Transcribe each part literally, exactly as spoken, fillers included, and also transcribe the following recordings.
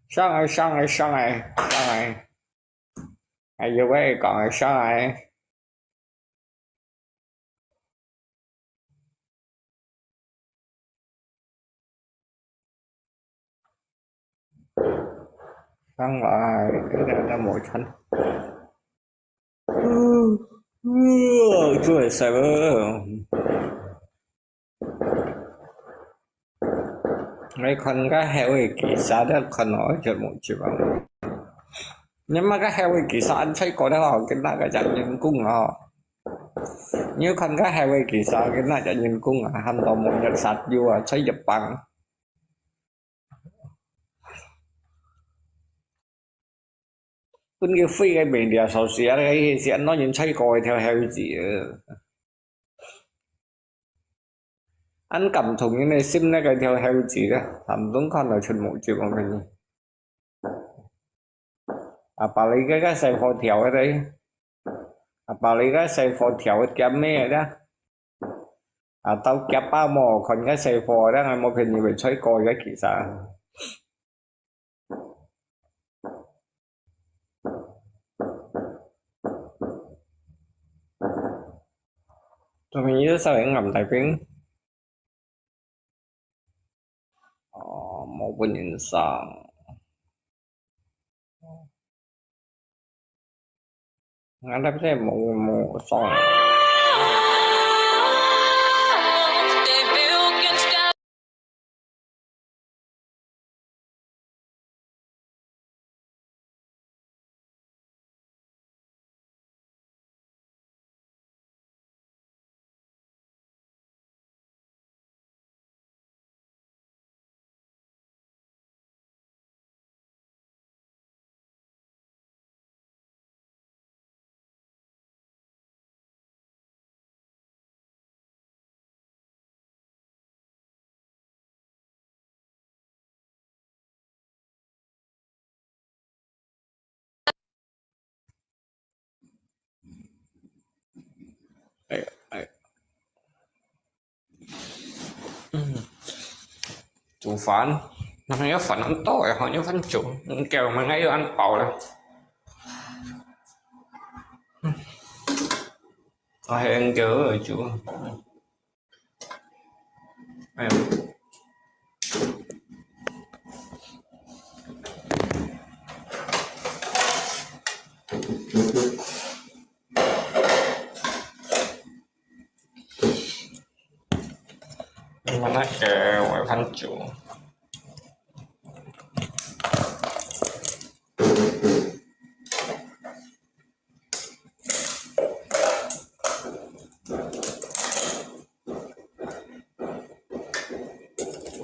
上來，上來，上來，上來。哎，有位講个上來。 上來，哎呀，那無穿。呃，呃，做得使無？你看該後尾其實都看到就無去吧。你嘛該後尾其實恁細個了吼，跟那個講人工啊吼。 你有看該後尾其實跟那隻人工啊，喊到無藥殺藥啊，在一幫。分佢飛个袂了，少時啊，該係安到人在過一條後子啊。恁感動人个心，那個條後子啊，還毋通看到出目睭，我跟你。 啊，把你个个細貨條个咧，啊，把你个細貨條个夾咩个，啊，到夾啊無看个細貨，這樣無便宜會吹過个其實。做咩你都稍微暗大兵？ 哦，無分人送。𠊎那邊無，無送。哎，哎。嗯。煮飯，那還要飯恁多个吼，要飯煮，嗯，叫𠊎們還要恁飽了。嗯。啊，還恁久煮。嗯。 哎呀。慢慢个，我看煮。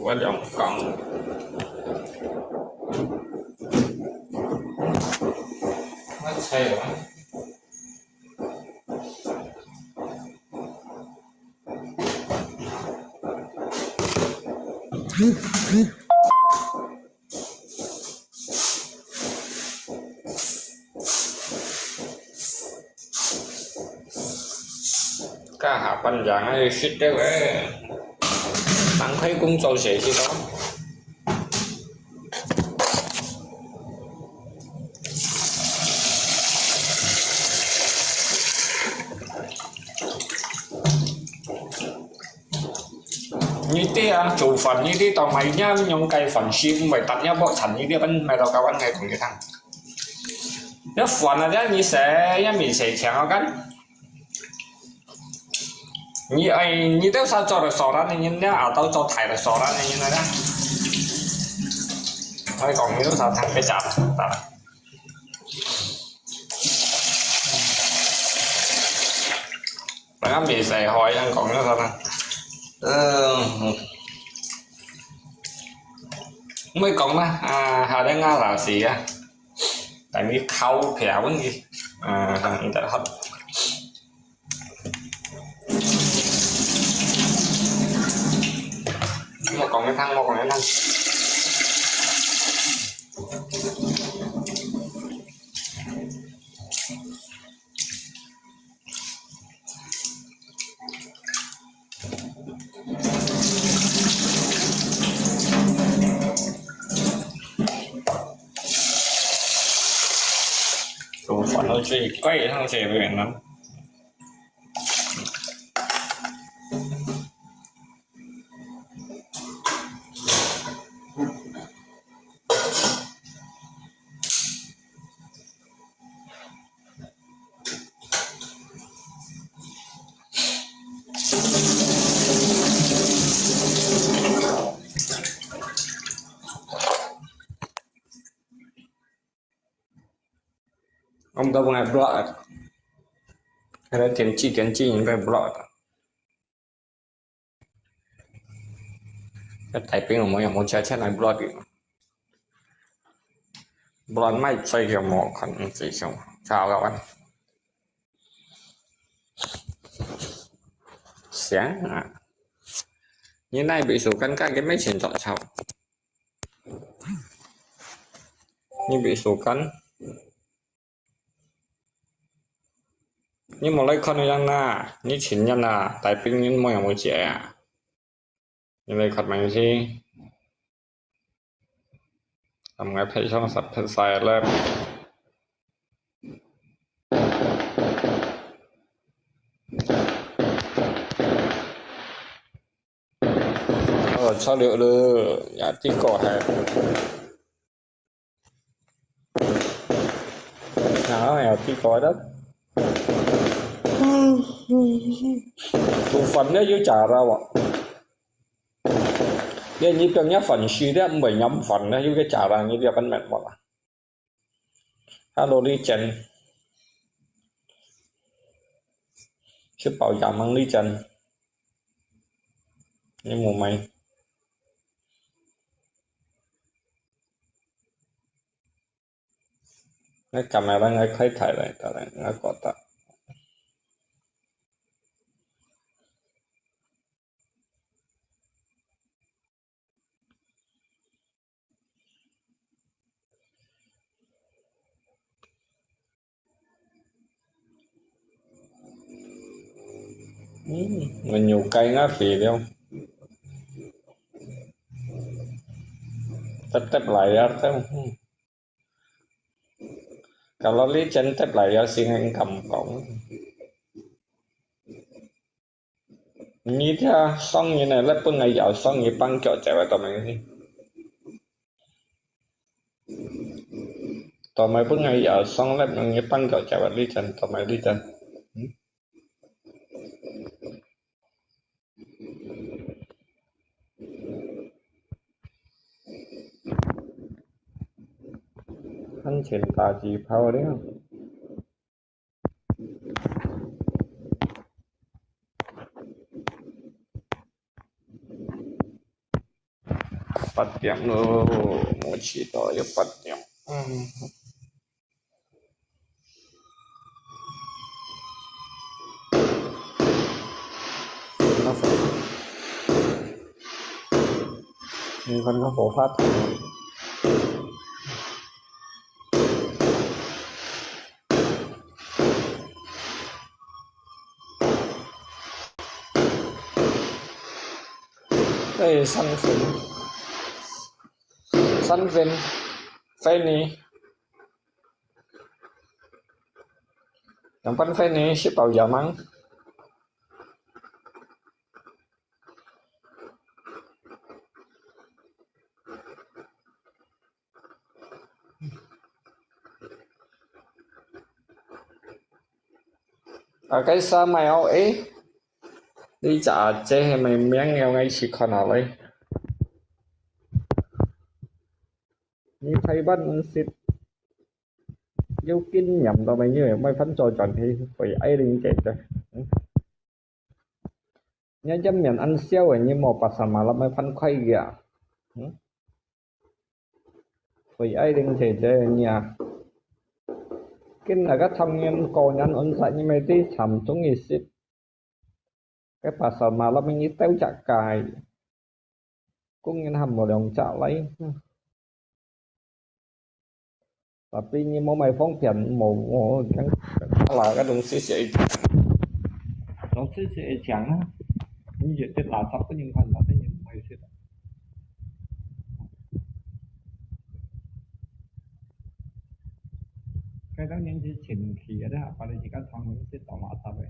我兩缸。我猜啊。 該下半日啊，要食得个，浪費工作時間咯。你知啊，做飯你知道買那樣个飯是毋會搭那鑊飯，你知，買到高溫个同佢燙。 這飯啊，這你洗，這面洗淨好看。你，哎，你都係做得燒爛个人，這阿斗做大个燒爛个人來啦。我講你都係聽佢講，得啦。大家面洗好，這樣講就好啦。嗯，毋會講啦，啊，下個月老師啊。 但你烤皮啊，問題，啊，你得好。莫講个湯，莫講个湯。做飯都最貴，上這邊呢。Ông tao ngai block. Ada tensi, tensi, ngai block. Cái tài pin mà mọi người muốn chia sẻ này block đi. Block máy xoay cho một con gì xong. Chào các bạn. Sáng à. Như này bị số căn các cái máy chuyển chọn sao. Như bị số căn. Như một lấy con này đang nè. Như chín nhân à. Tài pin như mọi người muốn chia à. Như lấy con máy gì. Làm ngay phải xong sắp phải sai lắm. Ờ, sao được rồi. Dạ, tí cổ hè. Nào, hè, tí cổ đó. Tụ phần đó, dưới chả ra ạ. Vậy như trong nhà phần sư đó, không phải nhóm phần đó, dưới cái chả ra, như việc ăn mệt mỏi. Hello, Lý Trần. Sư bảo giả mang Lý Trần. Như mù mày. Ngay cả mày đang ngay khai thải này, ta đang ngay có ta. Ừm, mình nhiều cây ngã phì luôn. Tép tép lại á, tép. Kalau Lý Trần tép lại á, xin anh cầm cổng. Ngi thia song ngi ne, lep pun ngai yau song ngi pang kio cai wa to meng si. To mai pun ngai yau song lep ngi pang kio cai wa Lý Trần, to mai Lý Trần. Hmm? Hân chén tà jì phao đấy. Bắt điểm rồi, một chỉ đó là bắt điểm. Nó phải, mình còn có phổ phát. Đây là sân phim. Sân phim. Fanny. Yang pan Fanny, si Pau Yamang. À, cái xa mày ô ấy. Đi chả chế hay mày miếng nghèo ngay chỉ còn ở đây. Như Thái Văn xịt. Yêu kinh nghiệm đó mày như mày phán cho chọn thì phải ai linh chạy cho. Nhớ chấm miệng ăn siêu ấy như một bát sa mà lắm mày phán khoai kìa. Phải ai linh chạy cho nha. Kinh là các thằng nhân cô nhắn ổn sai như mày tí thầm chúng ý xịt. Cái bát sa mà lắm mày như téo chặt cài. Cũng như hầm một lòng chả lấy. Tapi ni mau mai phong pian mau mau kan kalau kan dong sisi ai chang. Dong sisi ai chang na. 也，這垃圾分人看到，分人毋會食。該當年是清氣个，這下擺个時間當然係倒垃圾个。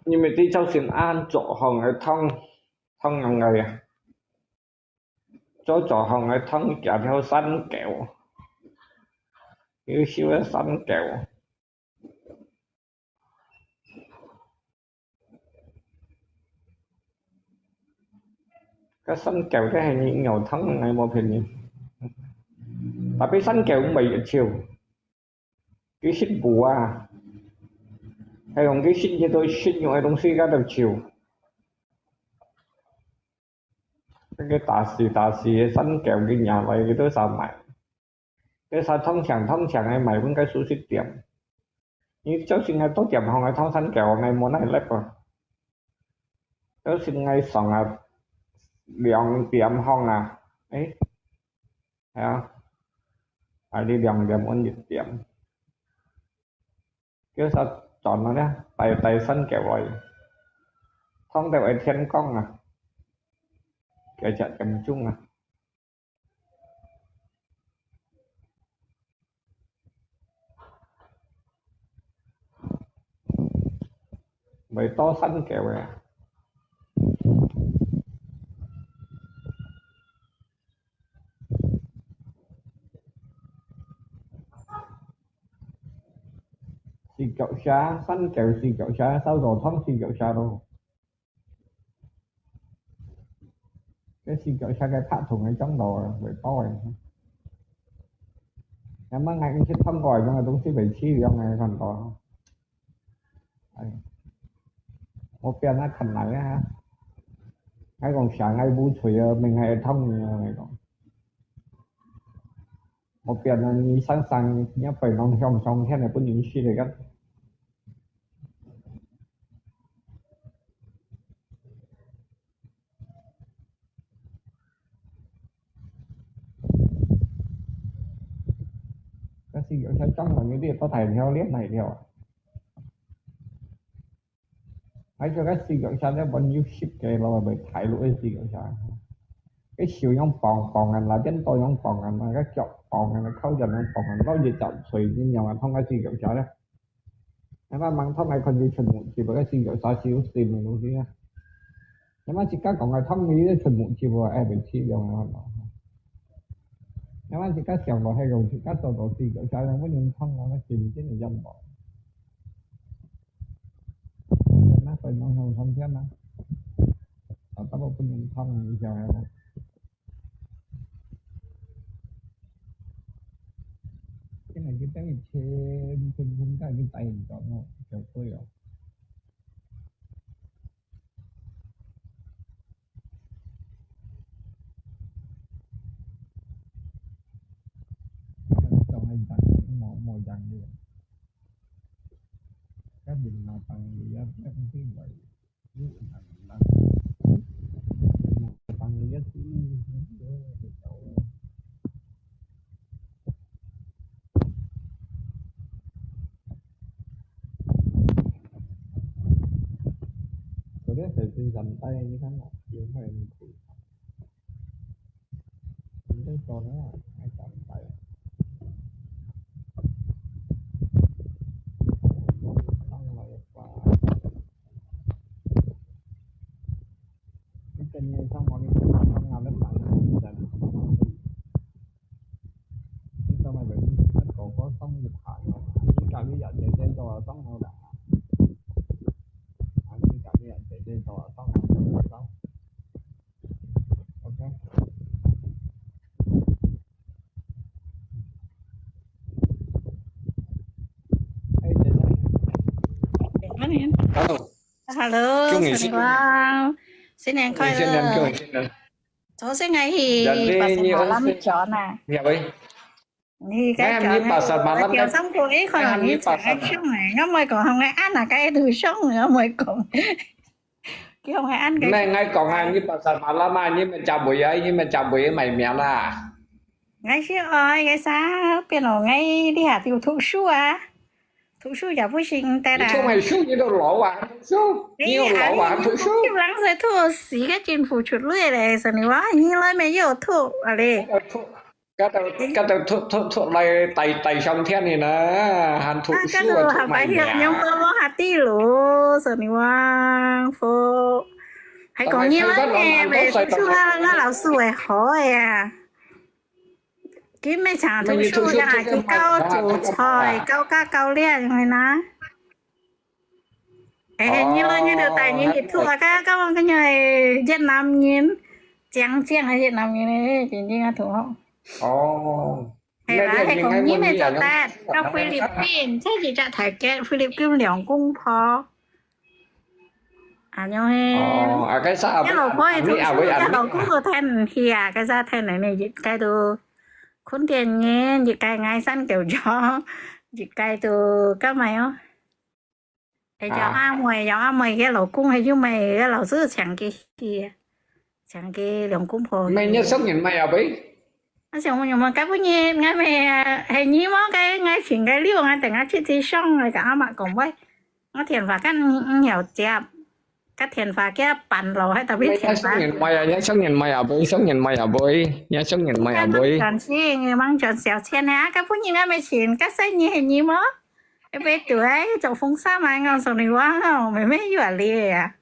因為對朝鮮恁早行个湯，湯樣个啊，早早行个湯，行條山溝，優秀个山溝。 該山狗个係你有湯，𠊎無騙你。Tapi山狗毋會越笑，佢食無啊，係用佢食這兜食肉个東西，佢就笑。該个大隻大隻个山狗，佢拿來，佢都想買。 該儕通常通常个賣分該素食店。你就算係到店項个通山狗，𠊎無哪會啊。就算𠊎上啊兩點項啊，誒，係啊，啊你兩點阮一點，叫啥轉啊咧，帶帶山狗來，通到會天光啊，該隻點鐘啊。 會多山狗个。四腳蛇，山狗四腳蛇，掃帚湯四腳蛇咯。 該四腳蛇个拍筒个講到啊，會爆个。那麼𠊎一直看過這樣个東西，會淒涼个看到。哎，我變啊看來啊，𠊎講蛇𠊎無吹啊，命𠊎會痛啊，𠊎講。 無變啊，你生生，你背囊向上天个分人食个。但是有些將來你都大條，練大條啊。 還有該四腳蛇咧，還有十個咯，會大陸个四腳蛇。該手樣磅磅啊，拿剪刀樣磅啊，該腳磅啊，靠近樣磅啊，到一隻喙恁樣啊，通該四腳蛇咧。那麼盲通來看就全部，只不過四腳蛇小心个東西啊。那麼自家講个通你咧全部只不過愛被體諒啊咯。那麼自家想到係用自家做到四腳蛇，樣本人通啊，那真正个樣貌。 那分人很方便啊。啊，大部分人他们一下来了。现在就等于全，全部都已经带很多了，就对了。 Trong anh ta mò mò dần đi. Các bình mà tăng đi á, các cái vậy. Ví dụ là tăng đi á, chứ Tôi biết sự tin dành tay như thế nào, nhưng mà em Chính thức cho nó ai chọn phải. Xong rồi qua cái kênh này xong rồi, xong là nó tặng. Chúng ta mày vẫn cắt cổ có xong được thoại rồi. Chỉ cần như vậy để cho xong rồi đã. À, chỉ cần như vậy để cho xong rồi đã. OK. Hello. Hello，新年快樂。新年快樂。昨天我去巴塞罗那转啊。你該講，哎，你pasar malam，哎，講三個，哎，可能你才愛上哎，我毋會講，𠊎恁那個都上，我毋會講。佢講𠊎恁個。Nè，𠊎講啊，你pasar malam啊，你們家妹啊，你們家妹買麵啦。𠊎係愛个啥，變咯，𠊎這下就讀書啊，讀書也不行得啦。你讀麼个書？你都老啊，讀書，你又老啊，讀書。你人在讀，死个政府出來咧，所以我你來沒有讀啊咧。讀， 該兜，該兜讀，讀，讀來大，大上天个呢，還讀書啊，讀買命啊。啊，該兜還白曉，用到我下底路，所以我，還講你來呢，讀書啊，𠊎老師會好个啊。佢每場讀書啊，佢教煮菜，教，教，教練个呢。 哎，你來你就帶你去讀啊，該，該我跟你越南人，講講个越南人个，真正个同學。哦。係啦，係講你乜做得，到菲律賓，這一隻大家，菲律賓兩公婆。恁樣嘿。哦，啊，該啥，你老婆係讀書，你老公都聽毋起啊，該啥聽人呢，一個都訓練人，一個愛三九九，一個都幹嘛喲？ 係，有阿妹，有阿妹个老公，係有妹个老師請佢去，請佢兩公婆去。Mày nhớ sống nhìn mày à bấy? 啊，想問有無？該本日𠊎乜係你無？該𠊎請該六，𠊎等下去接送，𠊎同阿媽講喂，我電話間毋曉接，該電話佢辦落，還特別 Mày nhớ 電話。 Sống nhìn mày à, nhớ sống nhìn mày à bấy, sống nhìn mày à bấy, nhớ sống nhìn mày à bấy. 感謝，望賺小錢啊！該本日𠊎乜請，該細人係你無？ 一杯對，做風扇啊，𠊎送你哇，妹妹有啊哩啊。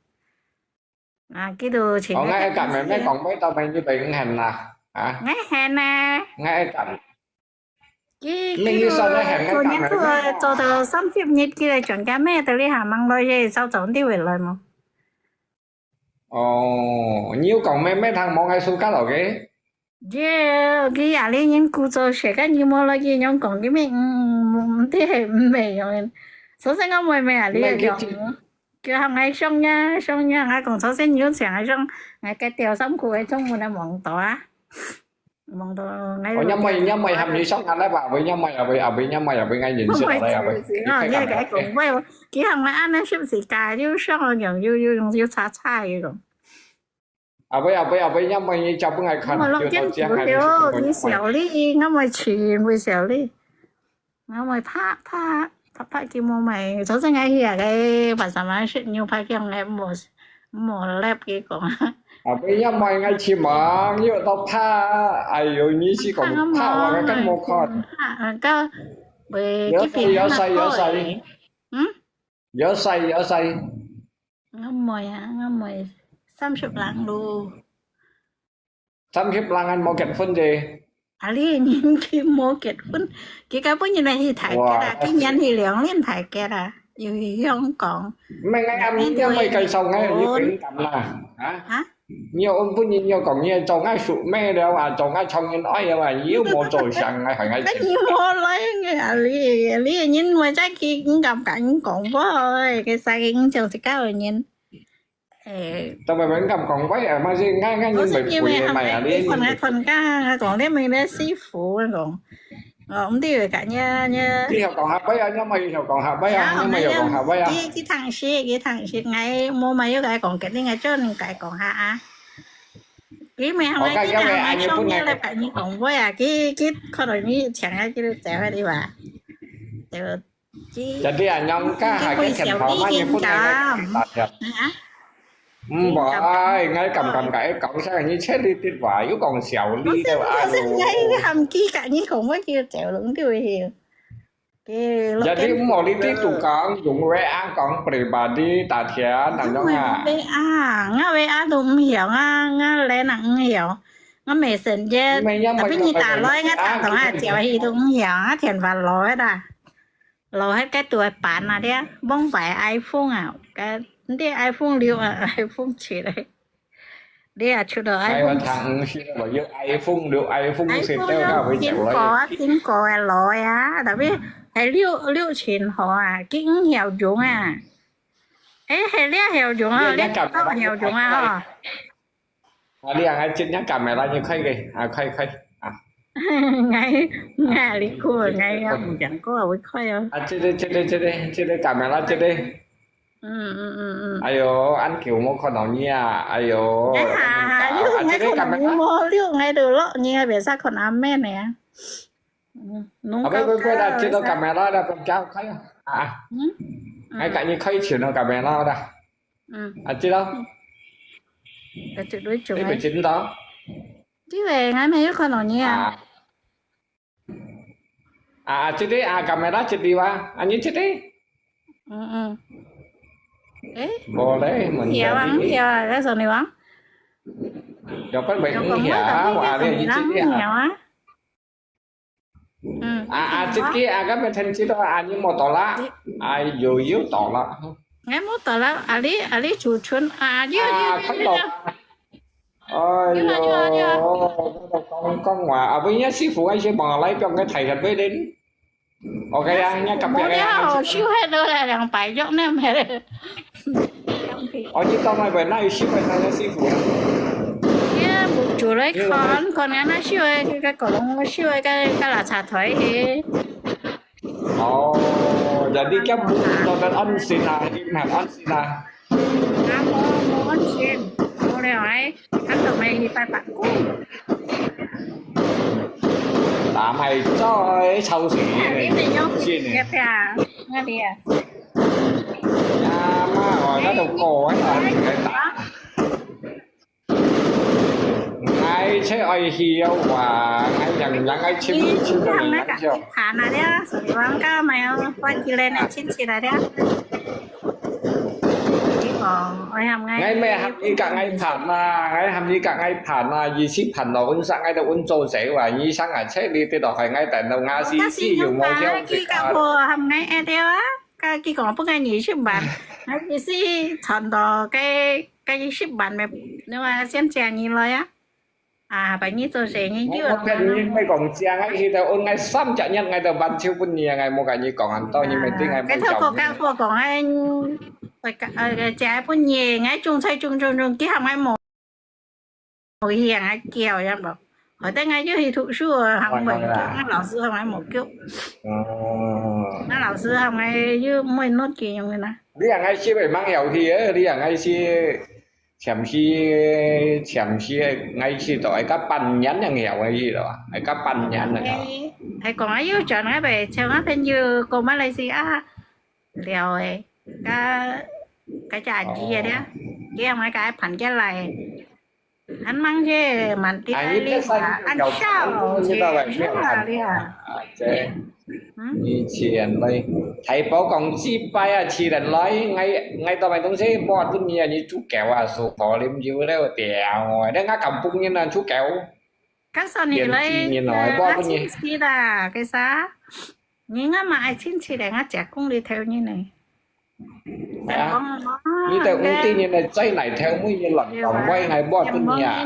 啊，佢都請。哦，𠊎愛講妹妹講，妹到妹你被人恨啦，啊？𠊎恨啊。𠊎愛講。佢，佢都做年做，做到三十日，佢來轉家咩，到你下mang來，早早啲會來無？ 哦，你有講妹妹聽無？𠊎暑假落去。耶，佢啊，你人故作雪，該你無落去，樣講佢咩？嗯，毋知係毋係樣。首先我妹妹啊，你樣，佢喊𠊎上呀，上呀，𠊎講首先你有請𠊎上，𠊎該條衫褲个中文个網到啊。 望到𠊎。哦，若妹，若妹喊你上下來吧，阿妹，若妹，阿妹，阿妹，若妹，阿妹，𠊎認識來，阿妹。哦，你係講，喂，佢喊𠊎恁樣係毋係假？又上又又又又叉叉个咯。阿妹，阿妹，阿妹，若妹，你照分𠊎看，我落見就到這樣，你笑哩，我會笑哩，我會笑哩。 𠊎會拍，拍，拍，拍佢無買，早上𠊎去啊，該晚上嘛食牛排，叫𠊎莫，莫รับ佢講。啊，不要買，𠊎去忙，又到拍，哎喲，你是講拍，我根本無看。拍，啊，到，喂，有勢，有勢，有勢。嗯？有勢，有勢。 𠊎妹啊，𠊎妹三十零咯。三十零還無結婚啫？啊，你年紀無結婚，佢根本就係去大吉啊，哇，今年去兩年大吉啊，又去香港。毋係，𠊎阿姆，你阿妹介紹𠊎，你勇敢啦，啊？啊？你又本人又講你做𠊎叔妹了啊，做𠊎長年愛了啊，你又無做相，𠊎害𠊎錢。你無來，你啊，你，你人會再去，你敢敢講話，該三個人就係教人。 誒，做麼个毋敢講話啊？嘛是𠊎，𠊎人袂背个嘛啊，你。𠊎看，𠊎看，𠊎講，你問你師傅，𠊎講，哦，毋知佢講，你，你。你曉講客話啊？你莫曉講客話啊？你莫曉講客話啊？佢，佢聽識，佢聽識，𠊎無嘛有同佢講，佢應該做，應該講客啊。佢問𠊎，佢問𠊎，做麼个同你講話啊？佢，佢看到你請啊，佢就走啊，對吧？就 Jadi啊，娘家下个電話嘛，你本來愛打掉。啊？毋會，𠊎敢敢甲佢講聲，你切你啲話，又講笑你个話咯。𠊎喊佢甲你講，𠊎叫走攏對去。Jadi毋好你啲都講，用話啊講，pribadi打電，恁樣啊。話啊，𠊎話啊都毋曉啊，𠊎連人毋曉，𠊎messenger，tapi你打來，𠊎打電話叫佢都毋曉啊，電話落去啦。 老黑个都會辦啊，這，往擺iPhone啊，該，你iPhone六啊，iPhone七个，你也出到iPhone。哎，我聽毋識，我有iPhone六，iPhone七，都較會講了。蘋果啊，蘋果个老个啊，tapi係六，六千好啊，佢毋曉用啊。誒，係你曉用啊，你都曉用啊，吼。 啊，你啊，𠊎接人家來，你開个，啊，開，開，啊。，𠊎，𠊎你看，𠊎也毋想過會開哦。啊，這個，這個，這個，這個camera，這個。嗯，嗯，嗯，嗯。哎喲，恁久無看到你啊，哎喲，哎呀，恁久啊，你，你這個camera。你看到你無了，你還別儕看阿妹呢。嗯，啊，不，不，不啦，這個camera啦，不要開啊。啊，嗯？哎，趕緊開全個camera啦。嗯。啊，這個。嗯。你會真到？對，𠊎沒有看到你啊。啊。 啊，這個啊，camera這個啊，啊，你這個？嗯，嗯。誒？無咧，問題。曉啊，曉啊，該說你講。有辦法，有講曉啊，話你這個啊。曉啊。嗯。啊，啊，這個啊，該邊天氣到啊，你無到啦？啊，有，有到啦。哎，無到啦，啊，你，啊，你主村啊，有，有，啊，有，有，看到。有。 哎喲，講，講話，啊，不，人家師傅，該些忙來，放个太陽被人。OK啊，人家隔壁个。無了，收起來了，兩百塊呢，沒了。哦，你到那邊，那有收回那个師傅啊？也無，就來看，看人家收个，該个古龍收个，該，該垃圾袋去。 哦，jadi佢毋做得安心啊，佢毋肯安心啊。啊，無，無安心，無了，哎，佢都無去拜伯公。打牌再吵死你，你等用心呢。別別啊，那裡啊。呀媽，我那都過完了，你還打。 𠊎就愛去啊，𠊎人人愛去，去到人家就。你，你行該个一盤啊了，所以講，該買哦，關起來呢，清起來了。你講，我喊𠊎。𠊎乜喊你个𠊎盤啊，𠊎喊你个𠊎盤啊，二十盤咯，阮三个都阮做事啊，你想啊，這你跌落去，𠊎等到牙齒齒又無跳，佢个貨喊𠊎愛掉啊。 該佢講分𠊎二十萬，𠊎意思賺到該，該二十萬咩，你話先借你來啊？啊，分你做生意，你又，我，我騙你，莫講借，𠊎去到，𠊎三隻月，𠊎都還手分你啊，𠊎無甲你講恁多，你莫聽𠊎莫講。該頭過該貨講，哎，呃，借分你，𠊎種菜種種種，佢還買無。 無去啊，𠊎叫也無。後來𠊎又去讀書啊，還無叫，𠊎老師還無叫。哦。𠊎老師還又無弄佢樣个啦。你啊，𠊎是會吂曉去个，你啊，𠊎是暫時，暫時，𠊎是都愛到半年正曉个去咯，愛到半年正曉。還講啊，又轉來北，像𠊎朋友過馬來西亞了誒，該，該隻阿姨个咧，佢還買該盤過來。 恁忙个，滿地來哩，恁少，你知道吧？你啊，你啊。啊，這，嗯？你自然來，大寶講幾擺啊，自然來，𠊎，𠊎到買東西，無分你啊，你煮狗啊，手破啉酒了，掉哦，你啊，敢分人啊，煮狗。告訴你來，年紀年老，無分你。愛親戚啦，該啥？你啊嘛愛親戚咧，𠊎姐公裡頭人呢。 啊，你兜屋頂人个嘴來頭尾亂講話，𠊎無分你啊。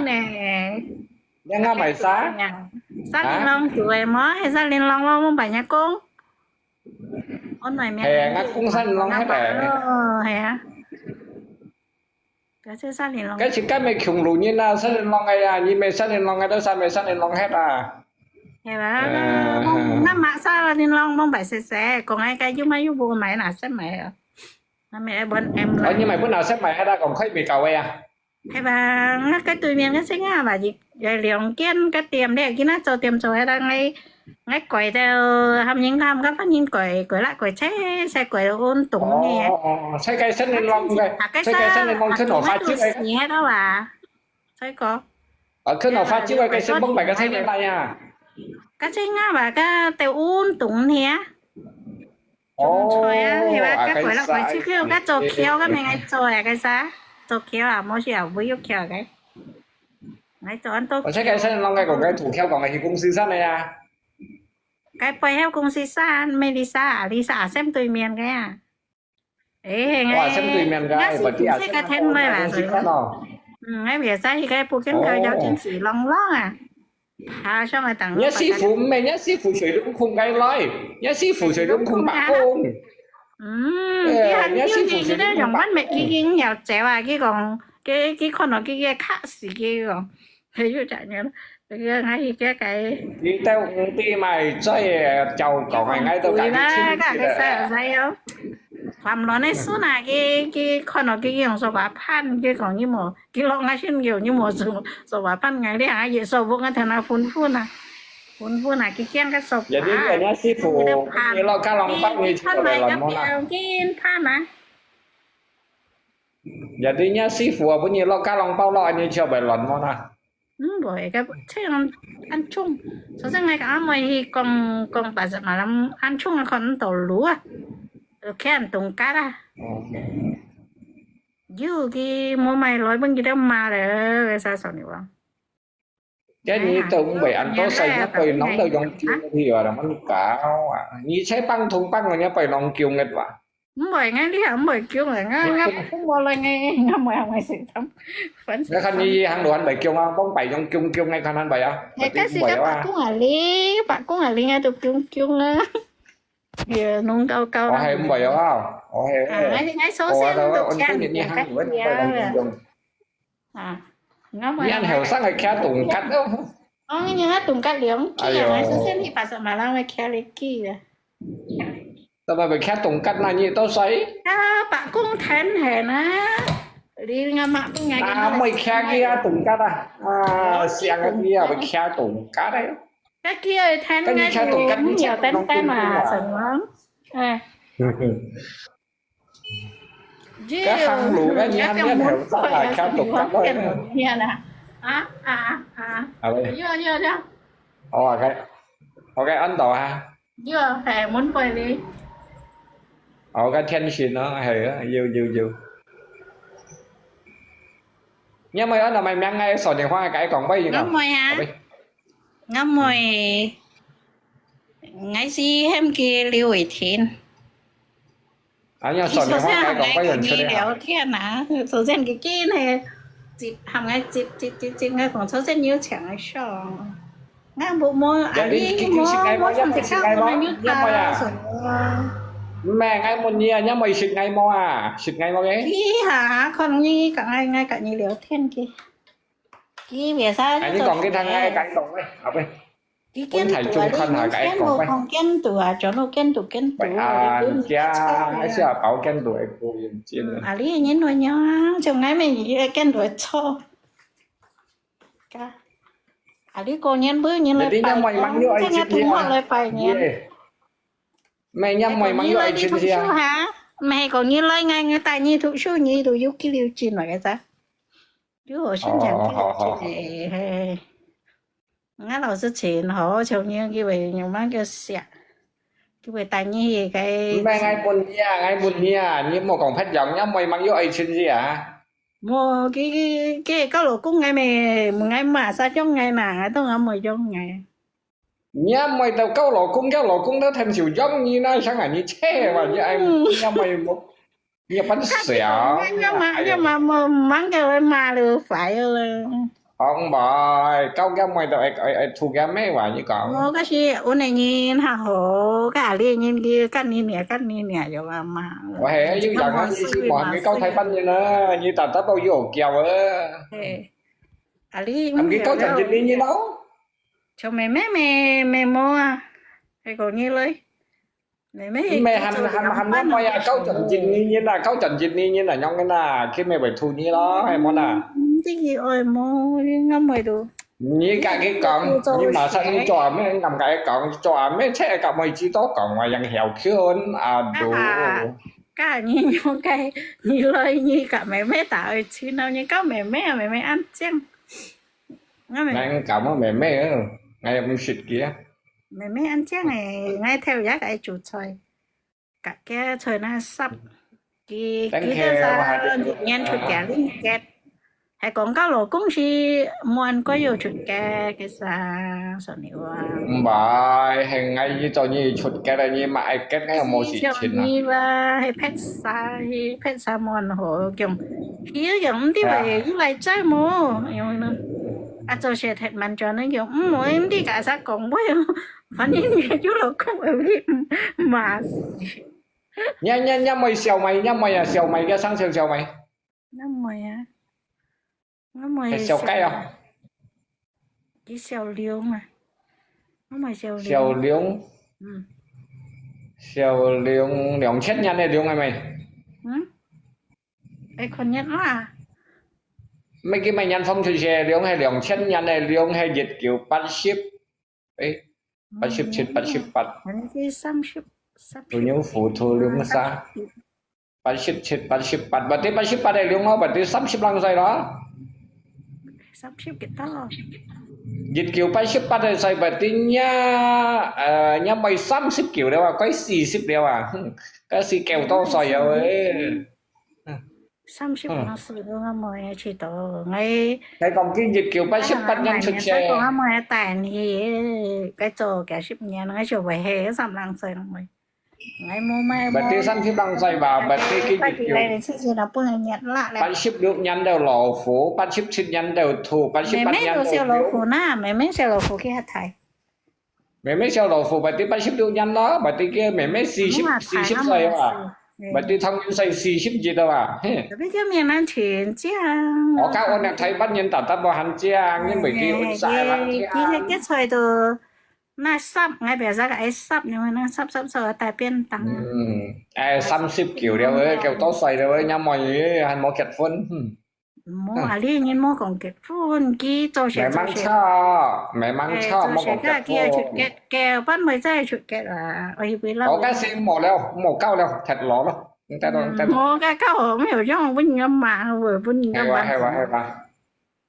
你啱買啥？沙玲瑯煮个無？係沙玲瑯無？無白日公。我內面。係啊，𠊎講沙玲瑯係个。哦，係啊。該係沙玲瑯。該係該咩窮路人啊，沙玲瑯个呀，你咩沙玲瑯个，都啥咩沙玲瑯係啊。 係吧？嗯。那，那麼沙玲瑯，吂白食食，講哎，該又買又無買，拿先買啊。那麼愛問M來。哦，你買分拿先買，還講開未夠个啊？係吧？那該對面該先啊，嘛，有，有兩間該店咧，今仔早點做，還當愛，愛改到，喊人喊，該反正改，改啦，改車，車改到運動呢。哦，哦，哦，車改沙玲瑯个，啊，該車改沙玲瑯，去拿花枝个。你看到吧？ 再講。啊，去拿花枝个，該先吂買个菜來啊。該先啊，買个得運動呢。哦，種菜啊，係吧？該回來回去，該做橋，該明愛做啊，該啥？做橋啊，無事啊，毋會有橋个。愛做恁多橋。我這个先啷个講，該土橋講个去公司上个啊。該背後公司上，美麗莎、阿麗莎，阿sem對面个啊。 誒，哇，哎，相對面个，那是，哎，不對啊，這個天來啦，相對面个，所以講，嗯，哎，別在一個不跟頭要緊死，哦，浪浪啊，爬上來等。你師傅毋係，你師傅水龍空該來，你師傅水龍空白工。嗯，哎，佢還有佢，佢都用完未，佢已經要走啊，佢講，佢，佢看到佢，佢卡死，佢講，佢就講，這個𠊎去該个。佢兜毋知嘛，最照講个，𠊎都講你清楚个。該个細細哦，ความร้อน个事啊，佢佢看到佢用手把盤，佢講你無，佢落𠊎先有，你無手手把盤，𠊎這下也手不，𠊎同佢吩咐啊，吩咐啊，佢驚个手把。Jadi人家師傅，你落加兩包，你就會來摸啦。佢盤啊。 Jadi nya師傅啊，分你落加兩包落，你就會亂摸啦。毋會，該這樣恁重。首先，𠊎講阿妹去講講八十馬郎，恁重啊，看毋到路啊，就看動格啊。哦。有佢無買來分佢兜罵了，該啥說你話？ 該你都毋會恁多歲，你對啷到用久去啊？恁樣搞啊！你才放通放人家背囊久个哇？毋會，𠊎這下毋會久个，𠊎𠊎毋會來个，𠊎毋會毋會食飯。你看你行路還會久啊？幫背囊久久个，看還會啊？係，該時个伯公啊，你伯公啊，你𠊎都久久啊。也弄高高啦。我係毋會啊，我係。啊，𠊎𠊎首先都聽你講个。 啊，𠊎無。你恁後生還騎動格咯？哦，你還動格兩支啊？哎喲。𠊎首先去巴塞馬拉會騎一支啊。怎麼會騎動格呢？你多歲？啊，伯公聽係啊，你阿媽分𠊎啊，妹騎佢啊，動格啊，啊，想啊，你啊，會騎動格个。該佢愛聽，該你騎動格，你騎動格，你騎動格嘛，成功。哎。 該行路个人，人後生啊，騎動格个。啊啊啊！好嘞。有有有。好啊，該，好，該安到啊。有，係，門背哩。好，該天線咯，係啊，有有有。你阿妹安到麼名？𠊎說電話，該講話，𠊎妹啊。好嘞。𠊎妹，𠊎係喊佢劉偉霆。 哎呀，佢首先喊𠊎講佢出來啊。同𠊎聊天啊，首先佢緊係接，喊𠊎接接接接，𠊎講首先有請个上，𠊎無無，啊，你無無上接到，𠊎有打上啊。毋係，𠊎問你啊，你有識𠊎無啊？識𠊎無个？佢下下可能你講𠊎，𠊎跟你聊天佢，佢為啥？哎，你講佢聽，𠊎跟你講喂，後背。 佢見到啊，你以前無講見到啊，全部見到見到。喂，啊，人家還是要包見到个，不認真啊。啊，你人會樣啊，像𠊎乜也見到錯。啊，你過年不人來拜年，這個同學來拜年。乜人會問你愛去試下？毋係講你來，𠊎𠊎帶你讀書，你都有去了進來个噻。有學生講去了進來，嘿。 𠊎老師真好，像你佢會用麼个寫，佢會帶你去个。毋係，𠊎問你啊，𠊎問你啊，你莫講別樣，你阿妹吂有愛情事啊？無，佢佢佢交老公个咩，問𠊎嘛，啥樣个嘛，𠊎都阿妹樣个。你阿妹都交老公，交老公都聽少樣，你那想啊，你切哇，你愛你阿妹無 你要扮死啊！要麼要麼麼，吂个會罵了，煩了。哦，毋係，交个妹都愛愛愛吐个咩話，你講。哦，該係阮个人較好，該阿里人佢跟你娘，跟你娘就話罵。我係有人啊，你是無，你交大班人啊，你打打到有叫啊。係，阿里，咁佢交成一年人咯。像妹妹妹妹無啊，係講你嘞。 妹妹，毋係，喊喊喊你妹啊，交成一年人啊，交成一年人啊，樣个啦，佢乜會吐你咯，係無啦？毋知佢愛無，你阿妹都。你甲佢講，你馬上去做阿妹，你敢甲佢講，做阿妹，切甲妹子多講話，樣曉拳啊都。啊，甲你用个，你來你甲妹妹打愛情咯，你交妹妹啊，妹妹恁靚。𠊎妹。𠊎交我妹妹啊，𠊎也毋識佢啊。 妹妹恁靚誒，𠊎頭一個煮菜，隔个菜那煠，佢佢到啥年出嫁另結，還講交老公時，無恁過有出嫁，該啥，所以話。毋係，係𠊎一早你出嫁了，你嘛愛結，𠊎又無時間啊。你話，係別儕，係別儕無恁好，講，佢又毋知話，又來再無，樣呢。啊，做事忒慢轉呢，講，嗯，𠊎毋知該啥講話哦。 反正你有老公，你罵死。你你你妹小妹，你妹啊，小妹个生小小妹。你妹啊，我妹係小雞啊。佢小龍啊，𠊎買小龍。小龍，嗯。小龍，兩千年个龍係無？嗯？愛看日啦。毋係，佢麼年放出世个龍，係兩千年个龍，係一九八十，誒，八十七、八十八。反正係三十，三十。有牛虎兔龍蛇。三十。 八十七、八十八，berarti八十八个龍咯，berarti三十零歲咯。三十幾多？一九八十八个歲，berarti若，呃，若毋係三十九了啊，該四十了啊，哼，該係幾多歲啊？喂，三十零歲都還無去到，𠊎，你講佢一九八十八年出世。𠊎講還無大年，該做幾十年，𠊎就會係三零歲了，𠊎。 𠊎無買，berarti三十零歲吧，berarti佢一九八十六年就老虎，八十七年就兔，八十八年就牛。妹妹都小老虎呢，妹妹小老虎佢還大。妹妹小老虎，berarti八十六年咯，berarti佢妹妹四十，四十歲啊，berarti同年歲四十一啊，嘿。Tapi佢面難全靚。我教我那台灣人打打無閒靚，因為佢運勢啦。佢，佢，佢，佢才都 該十，𠊎biasa个愛十，因為該十十十帶便當啊。嗯，哎，三十九了，哎，幾多歲了，哎，若妹，哎，還無結婚，嗯。無啊，你人無講結婚，佢做事做事。Memang chao，memang chao，哎，做事个，無講結婚。佢愛出結，結婚會再出結啊，我以為啦。我該時無了，無搞了，忒老了，你知道，你知道。無，該搞好沒有用，分人家罵，我分人家罵。係哇，係哇，係哇。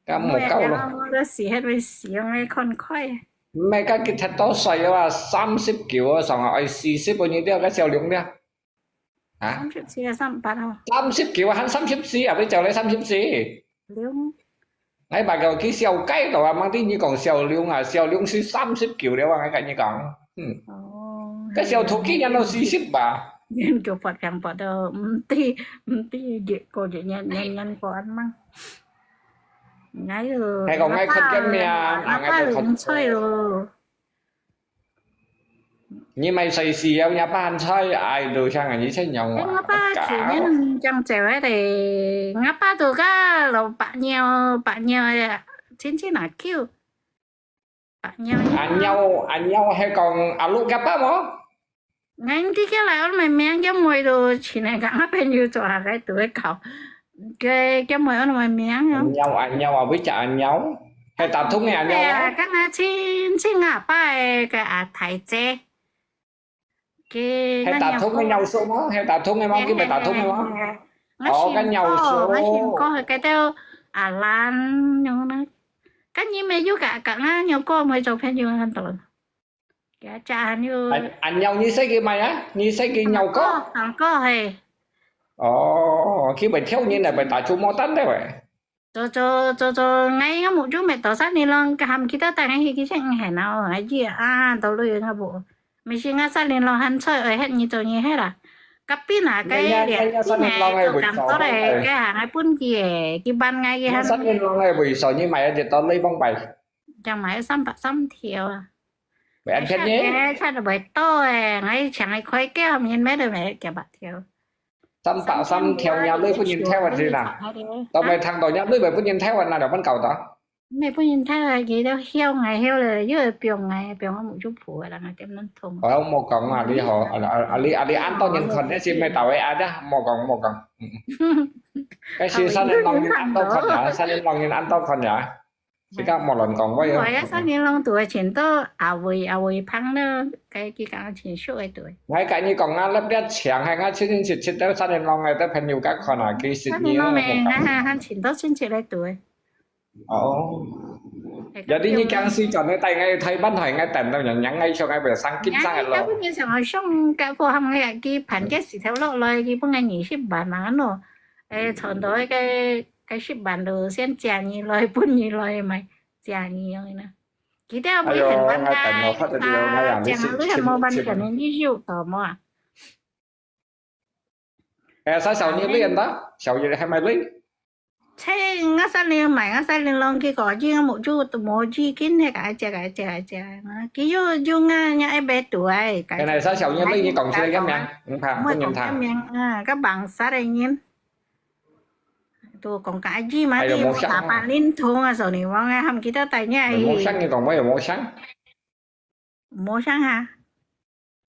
該無夠咯。我个死，該會死，𠊎看開。毋係，該佢忒多歲啊，三十九啊，上啊，愛四十个你了，該小龍了。啊？三十四啊，三八哦。三十九啊，還三十四啊，會走來三十四。龍。哎，把个佢小雞到啊，吂知你講小龍啊，小龍係三十九了啊，𠊎跟你講。嗯。哦。該小兔幾年都四十吧。人叫發病發到，毋知，毋知越過越年，年年過恁樣。 𠊎哦，係講𠊎看見面，𠊎爸，𠊎爸，𠊎爸六十歲哦。你買細事啊，若爸還在，哎，都像你這樣啊。哎，𠊎爸舊年正走个咧，𠊎爸都个老白鳥，白鳥个，真正啊久，白鳥。阿鳥，阿鳥係講阿六个爸無？ 𠊎知佢來，𠊎毋明，佢妹都前來同𠊎朋友做下个都會搞。佢，佢妹，𠊎毋明哦。阿鳥，阿鳥啊，會食阿鳥？係打通个阿鳥啊？係啊，跟𠊎親，親阿爸个，个阿大姐。佢，係打通个鳥叔嗎？係打通个嗎？佢毋係打通个嗎？哦，該鳥叔。𠊎聽過，𠊎聽過，該兜阿蘭，樣呢。該你妹又佮，佮𠊎鳥哥妹做朋友很多。 佢隻還有。阿，阿鳥，你識佢無啊？你識佢鳥哥？行過，行過，嘿。哦，佢會跳人來，會打出牡丹个喂。做，做，做，做，𠊎，𠊎目珠搣到三年咯，佢還毋記得帶𠊎去，佢先毋肯啊，𠊎知啊，到尾𠊎無。毋係𠊎三年咯，還出，哎，歇你做你歇啦。隔壁啊，該兩，該三年咯，哎，做工做咧，該還愛分佢，佢辦𠊎，佢還。三年咯，哎，為啥你買一隻到雷崩牌？正買三百三條啊。 會恁便宜？哎，差都袂多誒，𠊎以前个開價，面買都買幾百條。三百三條，鳥類分人偷啊，是啦。都沒聽到鳥類會分人偷啊，哪了分搞的？毋係分人偷啊，佢都曉𠊎曉了，又會放𠊎，放𠊎目珠婆个，人家點樣痛。哦，莫講啊，你好，啊，啊，啊，你，啊，你恁多人看，你是咩道理啊？莫講，莫講。嗯，嗯。該是三年浪人恁多看啊，三年浪人恁多看啊。 自家莫亂講話哦。𠊎啊，三年浪都會尋到阿偉，阿偉芳呢，該佢講親屬个對。𠊎跟你講啊，那邊牆還𠊎親親切切在三年浪个，在朋友家看啊，其實你啊，三年浪个，𠊎還，還尋到親戚个對。哦。Jadi你講時間呢，帶𠊎去台灣，害𠊎等到人，人𠊎想𠊎會生金生个咯。𠊎本來想愛送个貨，佢盤个石頭落來，佢分𠊎二十萬啊，喏。誒，賺到个 該十萬都先借你來，分你來買，借你樣呢。佢兜毋係很慢啊，哎喲，𠊎等到發到這個，𠊎也，正你係無辦法，你有到無啊？哎，啥小你累人的？小也還蠻累。切，𠊎三年買，𠊎三年浪，結果佢目珠都無注，緊係个，借个，借个，借个，佢又，又啊，也愛買多哎，該。原來啥小你累，你講出來个名，嗯，怕，毋會講个名啊，該網殺个人。都講个阿姨嘛，哎喲，你莫打白令通啊，手里王啊，他们给他带你啊，莫想你讲，我也莫想。莫想啊。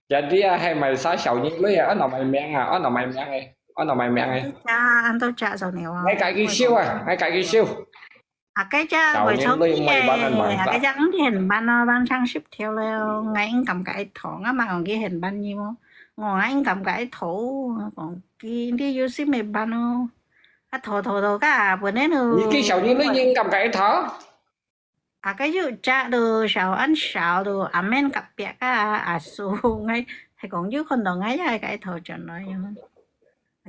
Jadi啊，还买啥小人类啊？安哪买名啊？安哪买名诶？安哪买名诶？安到家，安到家手里王。哎，改个修啊，哎，改个修。啊，该家会冲你诶，啊，该家唔知很办咯，办上十条了，我应该改头，我嘛讲佢很办你么？我应该改头，我讲佢，你有事没办咯？啊，头头头个，本来都。你个小人类应该改头？ 啊，个又只都小安小都，阿面隔壁个阿叔，𠊎係讲又看到𠊎也个头转来样。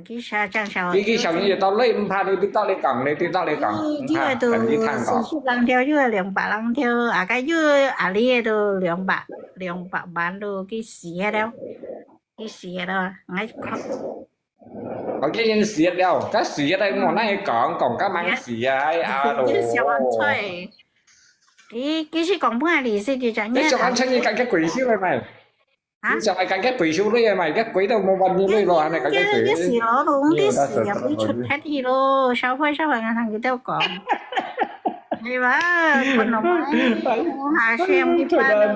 佢小讲小，你个小人也到累，唔怕你，你到你讲，你，你到你讲，你，你个都四十零条，又个两百零条，啊，个又阿里个都两百，两百万都，佢死个了，佢死个了，𠊎看。 我见人死了，佢死了，莫拿佢讲，讲个蛮死啊，哎呀，佢，佢小安菜，佢，佢是讲不下理事就讲，你小安菜你敢个鬼修个咩？啊？你小安敢个鬼修类个咩？个鬼都冇办法类咯，安尼敢个鬼？佢死咯，都唔知死啊，佢出脱去咯，烧坏烧坏，俺同佢都讲，係吧？看到嘛，下先去办咯，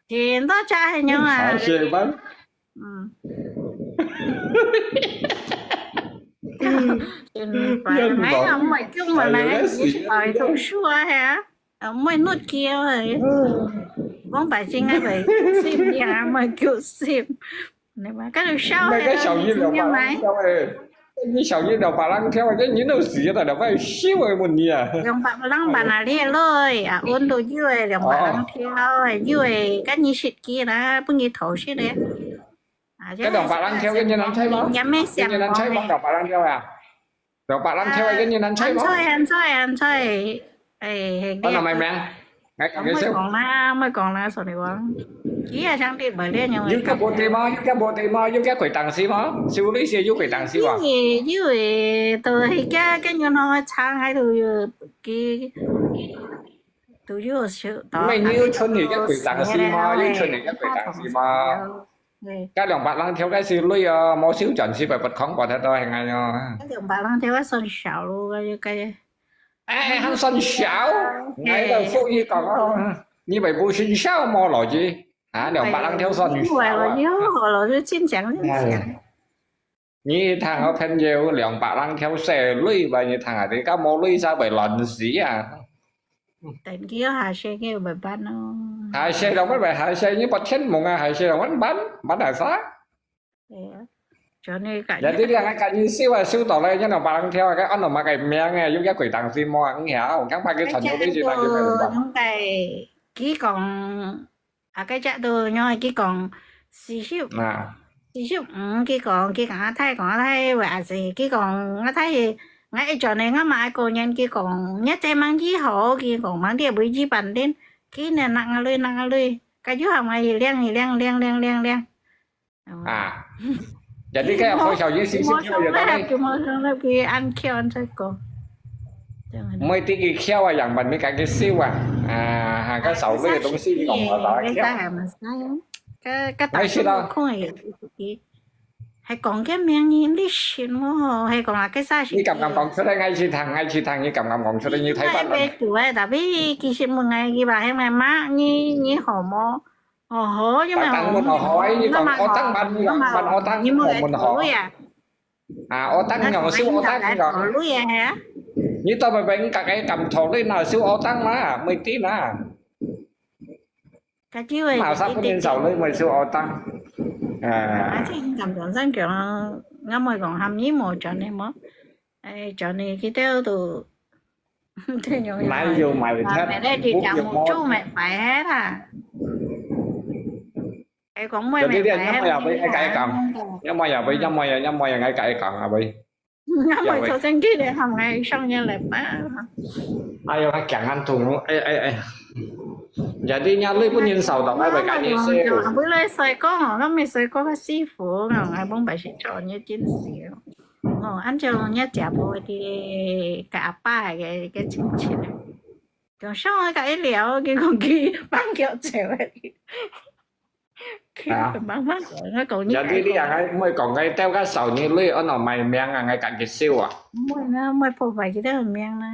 真多家系样啊，下先办。 嗯。真烦，哎呀，莫叫嘛，哎呀，你是白读书啊，系啊？啊，莫乱叫啊！讲白真个白读书，你还莫叫心，你嘛，跟住笑，那个小一两百人跳诶，你小一两百人跳，这人都死了，两百笑诶问题啊！两百人办啊，你个女啊，温度有诶，两百人跳诶，有诶，跟你食鸡啦，不你偷食咧。 啊，該兩百零條个越南菜無？越南菜無？兩百零條啊？兩百零條个越南菜無？鹹菜，鹹菜，鹹菜。哎，係，啊，那買名？哎，莫講啦，莫講啦，sorry，我。佢也想你買了，因為有个無地無？有个無地無？有个貴東西無？修理些有貴東西無？有个，有个，都係个，跟原來个廠喺度有，佢都有修，因為你有存你个貴東西無？有存你个貴東西無？ 該兩百零條个係鐳哦，無收轉去，白白空白忒多，係恁樣哦。該兩百零條个算少咯，該，該。哎，還算少？哎，該个福利講哦，你咪不算少無落去啊？兩百零條算少啊？有好了，就盡講盡講。哎。 你聽我朋友兩百零條細鐳吧，你聽下，你家無鐳就會亂死啊！等佢下世个會辦咯。下世了，我咪下世，你不天門啊，下世了，我辦，辦下啥？係啊，就你个。有啲人還趕緊收啊，收到咧，一兩百零條啊，該安到麼个名啊，有一個鬼當心無啊，你曉，我剛把佢傳出去，就那個人辦。用个，佢講 啊，該隻都，因為佢講四十，啊。四十五，佢講，佢講阿太，講阿太，話阿是，佢講阿太，𠊎一轉呢，𠊎嘛愛過年，佢講，你這吂幾好，佢講，吂啲會一半點，佢呢，拿啊鐳，拿啊鐳，該就喊𠊎一領，一領，領，領，領，領。啊，jadi kayak Ho Xiao Yin四十條有道理。佢無想到，佢恁巧恁出个。毋會自己巧啊，樣般你家己收啊。啊，哈，該少鐳个東西你講無打巧。該，該當時無空个，係講个名人你信無？係講啊，該啥事？你敢敢講出來？𠊎去聽，𠊎去聽，你敢敢講出來？你太棒了。該杯酒个，tapi其實問𠊎，佢話，係咪嘛？你，你好無？ 哦，好，因為白當問哦，好，哎，你講，我當問你講，問我當，你問我問好。啊，我當你講，我收我當你講。你到白白你自己敢討論啊，收我當啦，每天啊。該就係馬上不能找人，我收我當。啊。啊，這敢講上講，我咪講，喊你無轉去無？哎，轉去，佢兜都 哪有買忒？買了就講，煮乜擺忒啦。哎，講乜乜擺忒。有麼个會，𠊎講。有麼个會，有麼个，有麼个，𠊎講啊會。有麼个做真个咧，喊𠊎上夜來吧。哎喲，𠊎講恁痛，哎，哎，哎。Jadi你鐳分人掃到，𠊎會講你事。會來睡覺哦，𠊎咪睡覺个師傅，𠊎講擺時做你真少。 哦，恁樣你姐夫个，个阿爸个，个親戚啊。就上來佮佢聊，結果佢放腳走了。佢慢慢講，𠊎講你。有啲你啊，𠊎毋會講，𠊎兜个少女女，安到賣命啊，𠊎感覺笑啊。毋會啦，毋會破壞佢兜个命啦，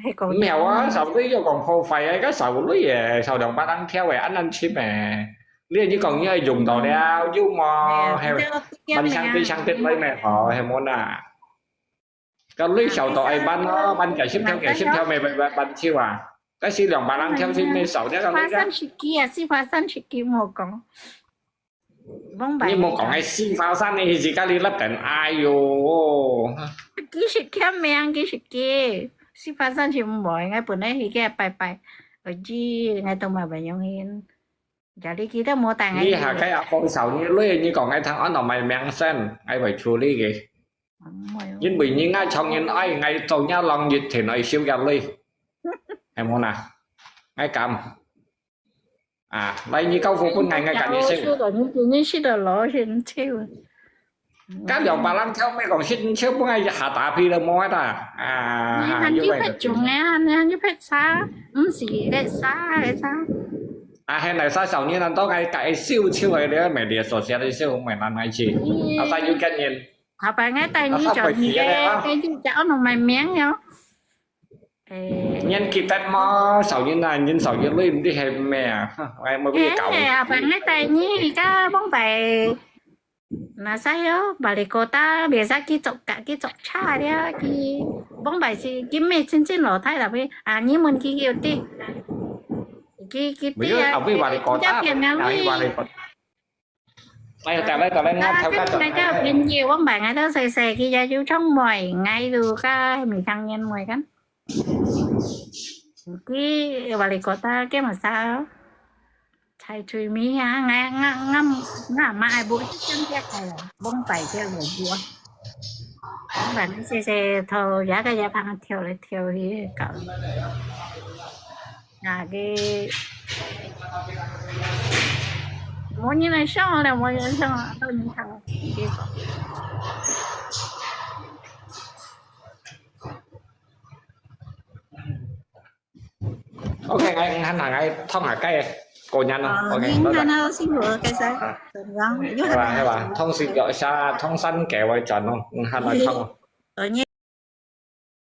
係講。毋係啊，少女又講破壞啊，个少女誒，少兩百零條誒，恁難尋誒。你你講你愛用到了，有無？係，慢相對相對來咩？好，係無啦。 該鐳少到愛辦咯，辦幾十條、幾十條，乜乜乜辦手啊！該係兩百零條係乜少，這个鐳啊。花生食雞啊，係花生食雞，莫講。你莫講，該係花生，你係自家你粒等，哎喲。幾十條命，幾十隻，係花生係毋會，𠊎本來去个拜拜，我知，𠊎都嘛毋用心。 Jadi kita無帶𠊎去。你下个阿公少你鐳，你講𠊎聽，安到賣命先，𠊎會處理个。因為你𠊎長年愛，𠊎做若兩日天愛燒个鐳，係無啦？𠊎敢。啊，來，你交付分𠊎，𠊎跟你先。收到，你今日食到老先笑。 該兩百零條乜講食，全部愛下打皮了，無得啊！你還有別種啊？你還有別啥？毋係該啥，該啥？啊，還來啥少年人都愛改笑笑个了，每日所寫的笑，每人愛去。啊，再有个人。下擺𠊎帶你轉去个，該就叫安到賣命喲。 誒，人記得無？少年啊，人少年，你毋知係咩啊？哎，莫俾佢搞。誒，阿爸，𠊎帶你去个往擺，那啥喲，Balai Kota，biasa佢做工，佢做車了，佢往擺係佢乜真正老太啦，啊，你問佢有啲，佢佢對啊，後尾Balai Kota，後尾Balai Kota。 哎呀，得來得來，𠊎頭家轉來。𠊎个朋友，往擺𠊎兜細細，佢也有種梅，𠊎都个未成年梅kan。佢Balai Kota，佢麼儕，在最尾啊，𠊎𠊎𠊎𠊎阿媽愛busy，正个个啦，往擺个無busy啊。往擺細細頭，也个也幫佢挑來挑去搞。啊，佢 無人來上了，無人上了，到你看了。OK，𠊎，𠊎，𠊎，𠊎通下該個人咯。哦，OK，你看到辛苦了，該啥？啊，怎麼樣？又很難。係吧，係吧？通時有下，通山給我轉咯，嗯，還來看哦。